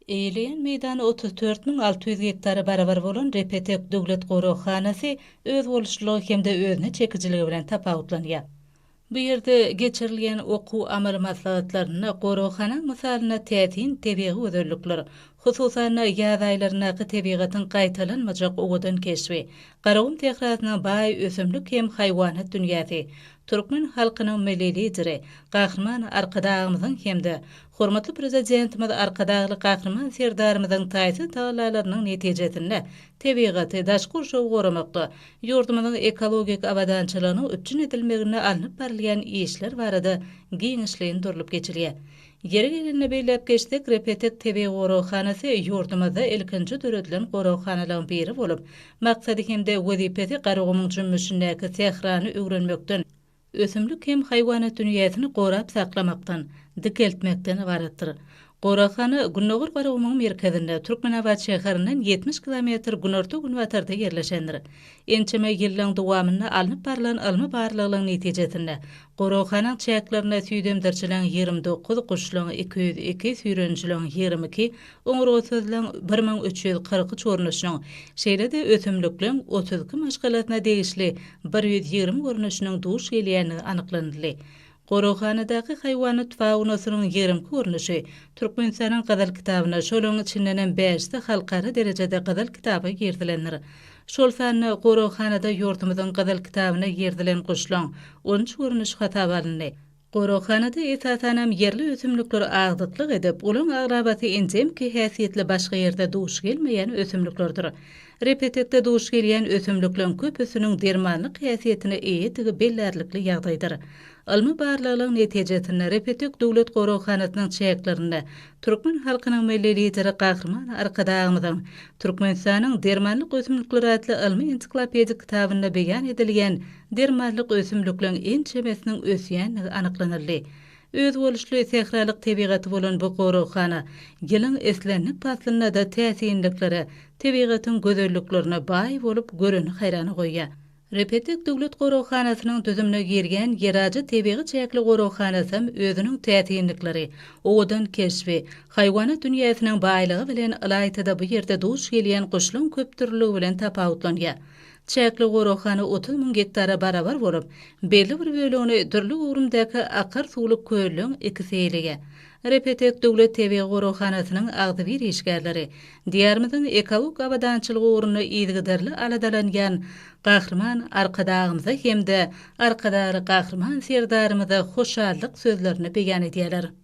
Eýeleýän meýdany 34 600 gektara barabar bolan Repetek döwlet goraghanasy özboluşlylygy hem-de özüne çekijiligi bilen tapawutlanýar. Bu ýerde geçirilýän okuw-amaly maslahatlarynda goraghanaň mysalynda täsin tebigy gözellikler, hususan-da, ýaz aýlaryndaky tebigatyň gaýtalanmajak owadan keşbi, Garagum sährasynyň baý ösümlik hem haýwanat dünýäsi, türkmen halkynyň Milli Lideri Gahryman Arkadagymyzyň hem-de Hormatly Prezidentimiz Arkadagly Gahryman Serdarymyzyň taýsyz tagallalarynyň netijesinde tebigaty, daşky gurşawy goramakda, ýurdumyzyň ekologik abadançylygynyň üpjün edilmeginde alnyp barylýan işler barada giňişleýin durlup geçilýär. Ýeri gelende belläp geçsek, Repetek tebigy goraghanasy ýurdumyzda ilkinji döredilen goraghanalaryň biri bolup, maksady hem-de wezipesi Garagumuň jümmüşindäki sährany öwrenmekden, ösümlik hem haýwanat dünýäsini gorap saklamakdan, dikeltmekden ybaratdyr. Goraghana Gündogar Garagumuň merkezinde, Türkmenabat şäherinden 70 kilometr günorta-günbatarda ýerleşendir. Ençeme ýyllaryň dowamynda alnyp barlan ylmy barlaglaryň netijesinde, Goraghanaň çäklerinde süýdemdirjileriň 29, guşlaryň 202, süýrenijileriň 22, oňurgasyzlaryň 1343 görnüşiniň, şeýle-de ösümlikleriň 32 maşgalasyna degişli 120 görnüşiniň duş gelýändigi anyklanyldy. Goraghanadaky haýwanat faunasynyň 22 görnüşi Türkmenistanyň Gyzyl kitabyna, şolaryň içindenem bäşisi halkara derejede Gyzyl kitaba girizilendir. Şol sanda goraghanada ýurdumyzyň Gyzyl kitabyna girizilen guşlaň on üç görnüşi hasaba alyndy. Goraghanada esasanam ýerli ösümlikler agdyklyk edip, olaň aglabasy endemiki häsiýetli başga ýerde duş gelmeýän ösümliklerdir. Repetekde duş gelýän ösümlikleň köpüsiniň dermanlyk häsiýetine eýedigi bellärlikli ýagdaýdyr. Ylmy barlaglaryň netijesinde Repetek döwlet goraghanasynyň çäklerinde Türkmen halkynyň Milli Lideri Gahryman Arkadagymyzyň Türkmenistanyň dermanlyk ösümlikleri atly ylmy-ensiklopedik kitabynda beýan edilýän dermanlyk ösümlikleň ençemesiniň ösýändigi anyklanyldy. Özboluşly sähralyk tebigaty bolan bu goraghana ýylyň islendik paslynda-da täsinliklere, tebigatyň gözelliklerine baý bolup, göreni haýrana goýýar. Repetek döwlet goraghanasynyň düzümine girýän Ýerajy tebigy çäkli goraghanasam özüniň täsinlikleri, owadan keşbi, haýwanat dünýäsiniň baýlygy bilen ylaýta-da bu ýerde duş gelýän guşlaň köpdürlüligi bilen tapawutlanýar. Çäkli goraghana 30 müň gektara barabar bolup, belli bir bölegini dürli göwrümdäki akar suwly kölleň ikisi eýeleýär. Repetek döwlet tebigy goraghanasynyň agzybir işgärleri Diýarymyzyň ekologik abadançylygy ugrunda yzygiderli aladalanýan Gahryman Arkadagymyza hem-de Arkadagly Gahryman Serdarymyza hoşallyk sözlerini beýan edýärler.